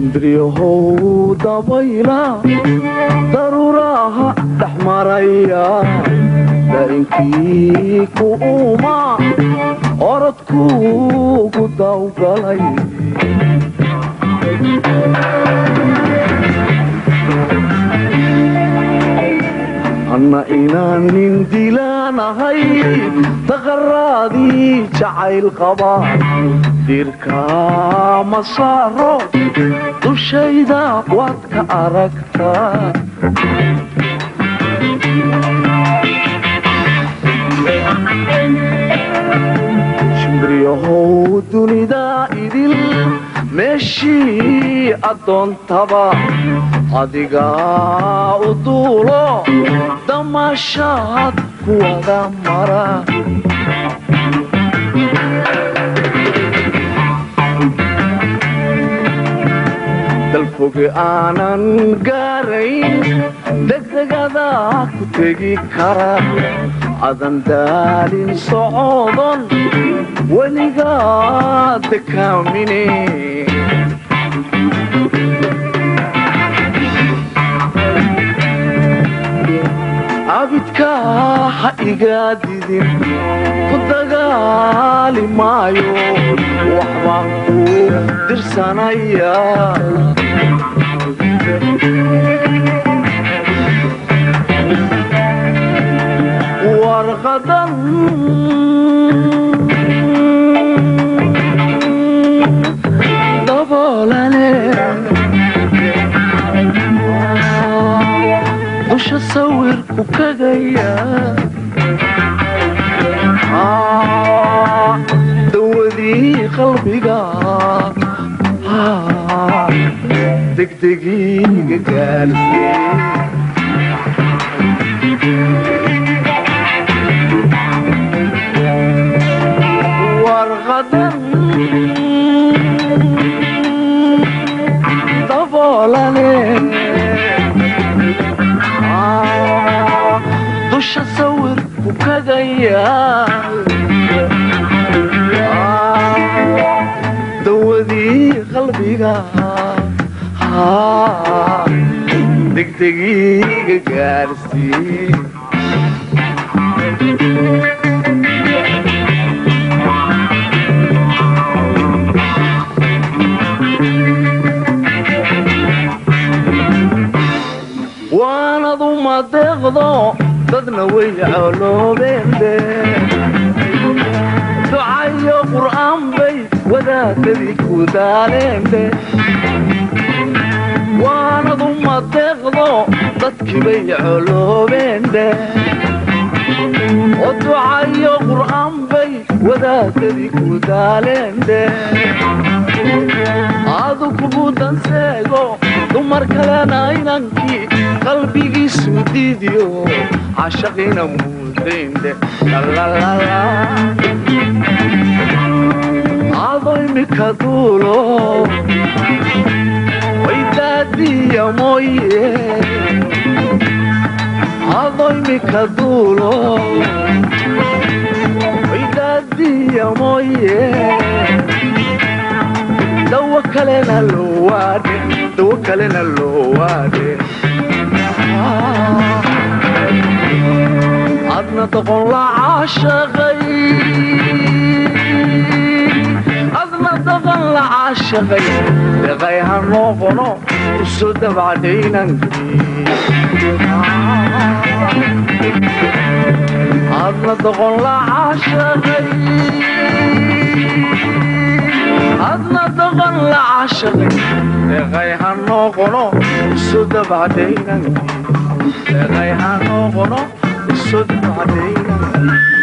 Shimbriyahow dabayla daruuraha dhex maraya, darinkii ku uuma orodkuugu dawgalay. Anna inaan nin dilaanahay, daqaraadii jacayl qaba, dirka ma saaro, dushayda waad ka aragtaa. Shimbriyahow dunida idil meeshii addoontaba adigaa u duulo, damaashaad kuwada mara. Dalfoge aanan gaarayn degdegadaa ku tegi kara, adan daalin socodon weligaa dekaamine. Abidkaa ha igaa didin, ku dagaali maayo, wax baan ku dirsanayaa. Warqadan daboolane dusha sawirku kagaya, dawadii qalbiga degdegiiga gaarsii. Warqadan daboolane dusha sawirku kagaya, dawadii qalbiga degdegiiga gaarsii. Waanad umadeeqdo, dadna way coloobeende, ducayo qur'aan bay wadaadadii ku daaleende. Waanad umadeeqdo, dadkii bay coloobeende, oo ducayo qur'aan bay wadaadadii ku daaleende. Adu kugu danseego, dumar kalena inankii qalbigiisu diidiyo, cashaqiina muudaynde. Ado imika duulo waydaadiya mooye, ado imika duulo waydaadiya mooye, dawo kalena loo waadhe, dawo kalena loo waadhe. Adna doqon la caashaqay, adna doqon la caashaqay, deqay ha noqono usoo dabcadhaynankii. Adna doqon la caashaqay, adna doqon la caashaqay, deqay ha noqono usoo dabcadhaynankii, deqay ha noqono usoo dabcadhaynankii.